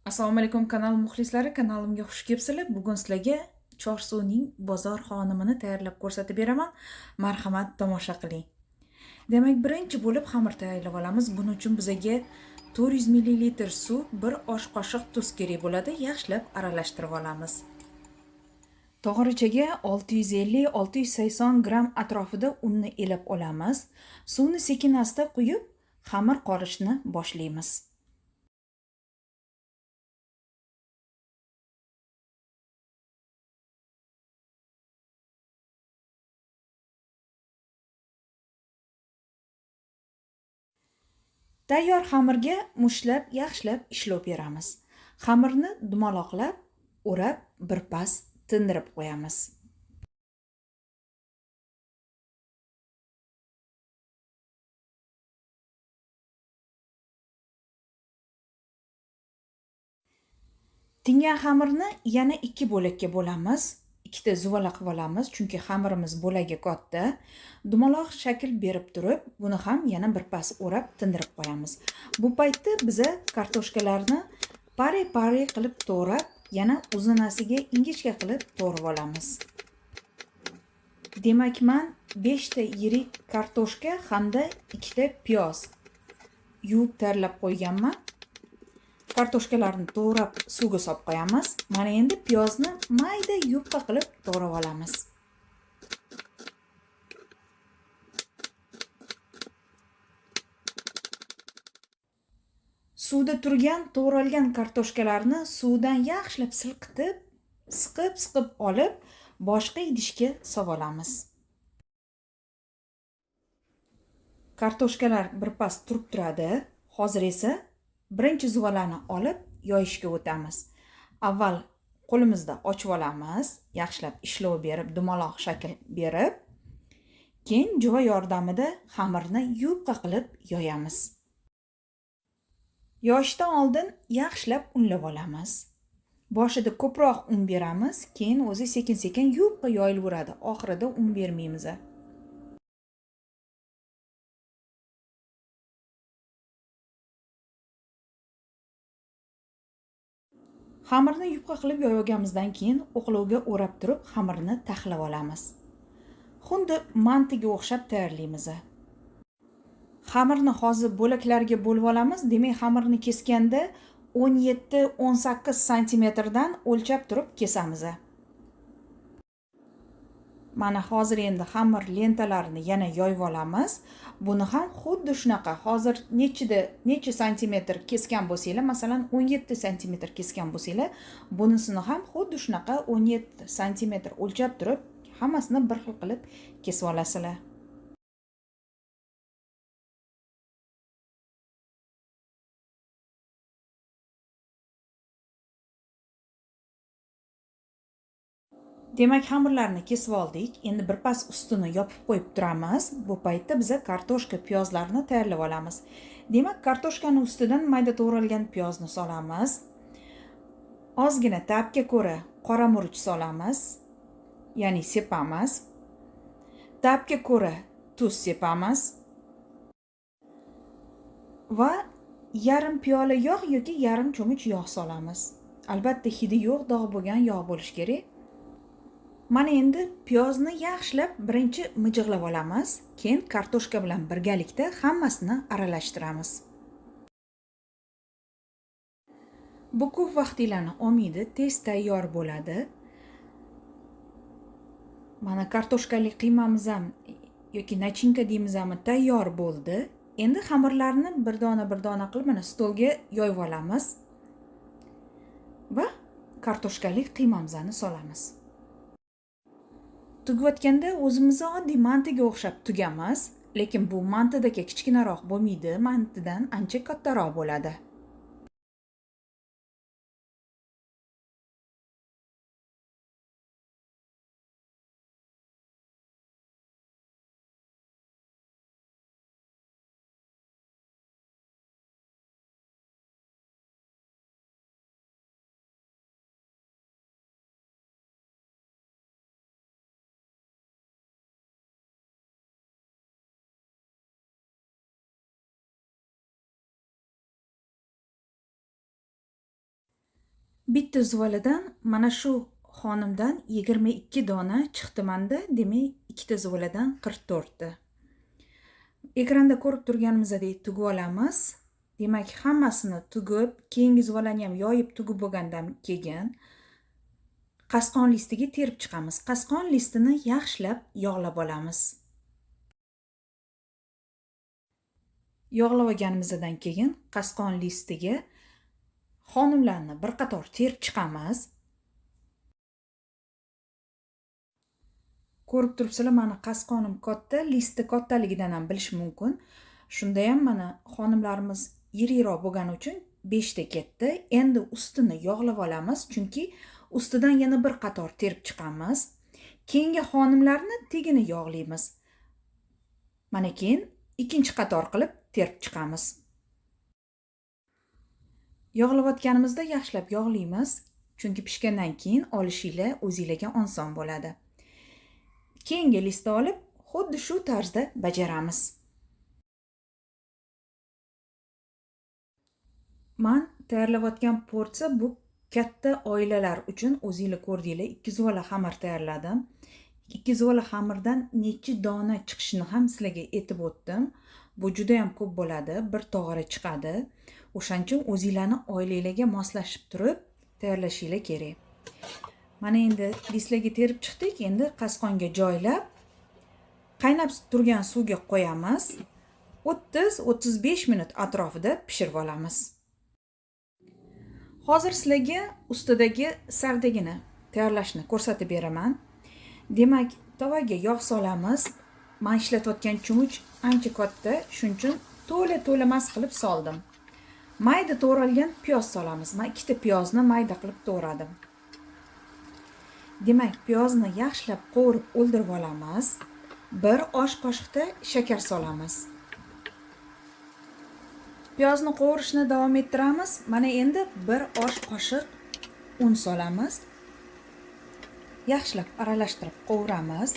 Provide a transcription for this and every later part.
Assalomu alaykum kanal muxlislari, kanalimga xush kelibsizlar. Bugun sizlarga Chorsuning bozor xonimini tayyorlab ko'rsatib beraman. Marhamat, tomosha qiling. Demak, birinchi bo'lib xamir tayyorlab olamiz. Buning uchun bizga 400 ml suv, 1 osh qoshiq tuz kerak bo'ladi. Yaxshilab aralashtirib olamiz. To'g'richaga 650-680 gramm atrofida unni elab olamiz. Suvni sekin-asta quyib, xamir qorishni boshlaymiz. Tayyor xamirga mushlab, yaxshilab ishlov beramiz. Xamirni dumaloqlab, o'rab, birpas tindirib qo'yamiz. Tingan xamirni yana 2 bo'lakka bo'lamiz. Ikkita zuvala qilib olamiz, chunki xamirimiz bo'lagi katta. Dumaloq shakl berib turib, buni ham yana birpas o'rab tindirib qo'yamiz. Bu paytda biza kartoshkalarni pare-pare qilib to'g'rab, yana uzunasiga ingichka qilib to'g'rab olamiz. Demak, men 5 ta yirik kartoshka hamda 2 ta piyoz yuvib tayyorlab qo'yganman. Kartoshkalarni to'g'rab suvga solib qo'yamiz. Mana endi piyozni mayda yupqa qilib to'g'rab olamiz. Suvda turgan to'g'ralgan kartoshkalarni suvdan yaxshilab silqitib, siqib-siqib olib, boshqa idishga solib olamiz. Kartoshkalar birpas turib turadi. Hozir esa birinchi zuvalani olib yoyishga o'tamiz. Avval qo'limizda ochib olamiz, yaxshilab ishlov berib, dumaloq shakl berib, keyin juva yordamida xamirni yupqa qilib yoyamiz. Yoyishdan oldin yaxshilab unlab olamiz. Boshida ko'proq un beramiz, keyin o'zi sekin-sekin yupqa yoyilaveradi. Oxirida un bermaymiz. Xamirni yupqa qilib yoyib olganimizdan keyin o'qlovga o'rab turib xamirni taxlab olamiz. Xuddi mantiga o'xshab tayyorlaymiz. Xamirni hozir bo'laklarga bo'lib olamiz. Demak, xamirni keskanda 17-18 santimetrdan o'lchab turib kesamiz. Mana hozir endi xamir lentalarini yana yoyib olamiz. Buni ham xuddi shunaqa. Hozir necha santimetr kesgan bo'lsanglar, masalan 17 santimetr kesgan bo'lsanglar, bunisini ham xuddi shunaqa 17 santimetr o'lchab turib, hammasini bir xil qilib kesib olasizlar. Demak, xamirlarni kesib oldik. Endi birpas ustini yopib qo'yib turamiz. Bu paytda biza kartoshka, piyozlarni tayyorlab olamiz. Demak, kartoshkani ustidan mayda to'g'ralgan piyozni solamiz. Ozgina ta'bga ko'ra qora murch solamiz, ya'ni sepamiz. Ta'bga ko'ra tuz sepamiz va yarim piyola yog' yoki yarim cho'mich yog' solamiz. Albatta hidi yo'q, dog' bo'lgan yog' bo'lishi kerak. Mana endi piyozni yaxshilab birinchi mijig'lab olamiz, keyin kartoshka bilan birgalikda hammasini aralashtiramiz. Bu ko'p vaqtinglarni olmaydi, tez tayyor bo'ladi. Mana kartoshkali qiymamiz ham yoki nachinka deymiz ham tayyor bo'ldi. Endi xamirlarni bir dona bir dona qilib mana stolga yoyib olamiz va kartoshkali qiymamizni solamiz. Tugayotganda o'zimizni oddiy mantiga o'xshab tugamiz, lekin bu mantidagi kichkinaroq bo'lmaydi, mantidan ancha kattaroq bo'ladi. Bitta zuvaladan mana shu xonimdan 22 dona chiqdi menda, demak ikkita zuvaladan 44 ta. Ekranda ko'rib turganimizdek tugib olamiz. Demak, hammasini tugib, keyingi zuvalani ham yoyib tugib bo'lgandan keyin qasqon listiga terib chiqamiz. Qasqon listini yaxshilab yog'lab olamiz. Yog'lab olganimizdan keyin qasqon listiga xonimlarni bir qator terib chiqamiz. Ko'rib turibsizlar, mani qasqonim katta, listi kattaligidan ham bilish mumkin. Shunda ham mana xonimlarimiz yirikroq bo'lgani uchun 5 ta ketdi. Endi ustini yog'lab olamiz, chunki ustidan yana bir qator terib chiqamiz. Keyingi xonimlarni tagini yog'laymiz. Mana keyin ikkinchi qator qilib terib chiqamiz. Yog'layotganimizda yaxshilab yog'laymiz, chunki pishgandan keyin olishinglar o'zingizlarga oson bo'ladi. Keyingi listni olib, xuddi shu tarzda bajaramiz. Men tayyorlayotgan porsiya bu katta oilalar uchun, o'zingizlar ko'rdinglar, 2 zuvala xamir tayyorladim. 2 zuvala xamirdan necha dona chiqishini ham sizlarga aytib o'tdim. Bu juda ham ko'p bo'ladi, bir tog'ora chiqadi. O'shaning uchun o'zingizlarni oilangizlarga moslashib turib tayyorlashinglar kerak. Mana endi listlarga terib chiqdik. Endi qasqonga joylab, qaynab turgan suvga qo'yamiz. 30-35 minut atrofida pishirib olamiz. Hozir sizlarga ustidagi sardagini tayyorlashni ko'rsatib beraman. Demak, tovaga yog' solamiz. Men ishlatayotgan cho'mich ancha katta, shuning uchun to'la-to'la mas qilib soldim. Mayda to'g'ralgan piyoz solamiz. Men 2 ta piyozni mayda qilib to'g'radim. Demak, piyozni yaxshilab qovurib o'ldirib olamiz. 1 osh qoshiqda shakar solamiz. Piyozni qovurishni davom ettiramiz. Mana endi 1 osh qoshiq un solamiz. Yaxshilab aralashtirib qovuramiz.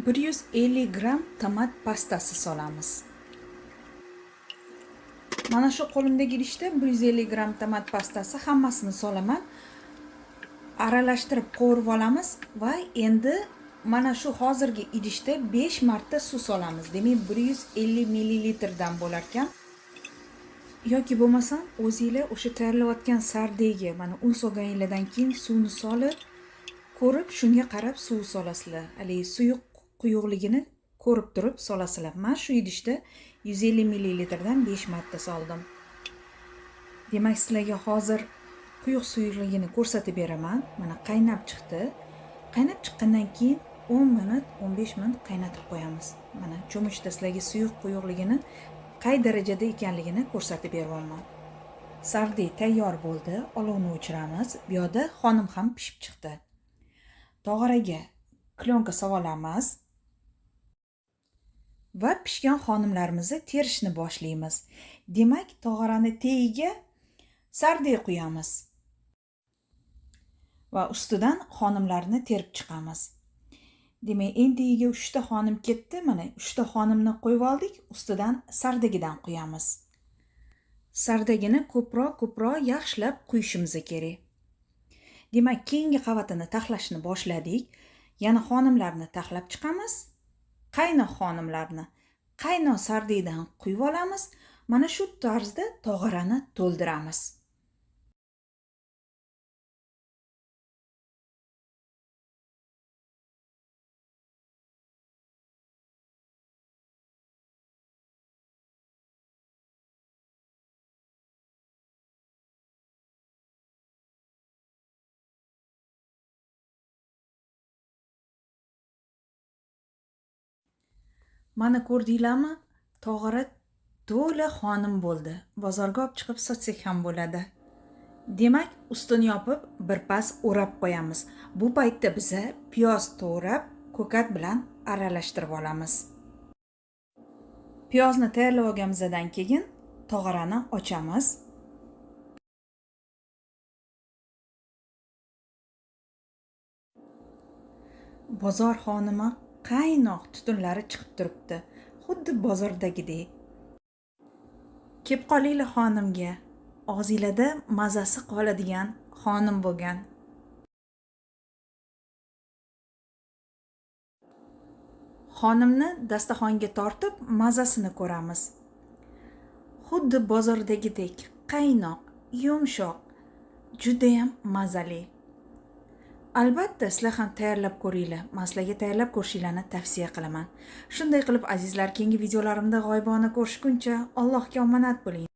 150 gramm tomat pastasi solamiz. Mana shu qo'limdagi idishda 150 gramm tomat pastasi hammasini solaman. Aralashtirib qovurib olamiz va endi mana shu hozirgi idishda 5 marta suv solamiz. Demak, 150 millilitrdan bo'lar ekan. Yoki bo'lmasam o'zingizlar o'sha tayyorlayotgan sardega mana un solganinglardan keyin suvni solib, ko'rib shunga qarab suv solasizlar. Haligi suyuq quyuqligini ko'rib turib solasizlar. Men shu idishda 150 millilitrdan 5 marta soldim. Demak, sizlarga hozir quyuq suyuqligini ko'rsatib beraman. Mana qaynab chiqdi. Qaynab chiqqandan keyin 10 minut, 15 minut qaynatib qo'yamiz. Mana cho'michda sizlarga suyuq quyuqligini qay darajada ekanligini ko'rsatib beryapman. Sardi tayyor bo'ldi. Olovni o'chiramiz. Bu yoqda xonim ham pishib chiqdi. Tog'oraga klyonka solamiz va pishgan xonimlarimizni terishni boshlaymiz. Demak, tog'orani tagiga sardi quyamiz va ustidan xonimlarni terib chiqamiz. Demak, endi tagiga 3 ta xonim ketdi. Mana 3 ta xonimni qo'yib oldik, ustidan sardagidan quyamiz. Sardagini ko'proq yaxshilab quyishimiz kerak. Demak, keyingi qavatini taxlashni boshladik. Yana xonimlarni taxlab chiqamiz. Qaynoq xonimlarni qaynoq sardidan quyib olamiz. Mana shu tarzda tog'orani to'ldiramiz. Mana ko'rdinglarmi? Tog'ora to'la xonim bo'ldi. Bozorga olib chiqib sotsak ham bo'ladi. Demak, ustini yopib birpas o'rab qo'yamiz. Bu paytda biza piyoz to'g'rab, ko'kat bilan aralashtirib olamiz. Piyozni tayyorlab olganimizdan keyin tog'orani ochamiz. Bozor xonimi qaynoq tutunlari chiqib turibdi, xuddi bozordagidek. Kep qolinglar xonimga. Og'zingizda mazasi qoladigan xonim bo'lgan. Xonimni dasturxonga tortib, mazasini ko'ramiz. Xuddi bozordagidek qaynoq, yumshoq, juda ham mazali. Albatta, sizlar ham tayyorlab ko'ringlar. Men sizlarga tayyorlab ko'rishinglarni tavsiya qilaman. Shunday qilib, azizlar, keyingi videolarimda g'oyibona ko'rishguncha Allohga omonat bo'ling.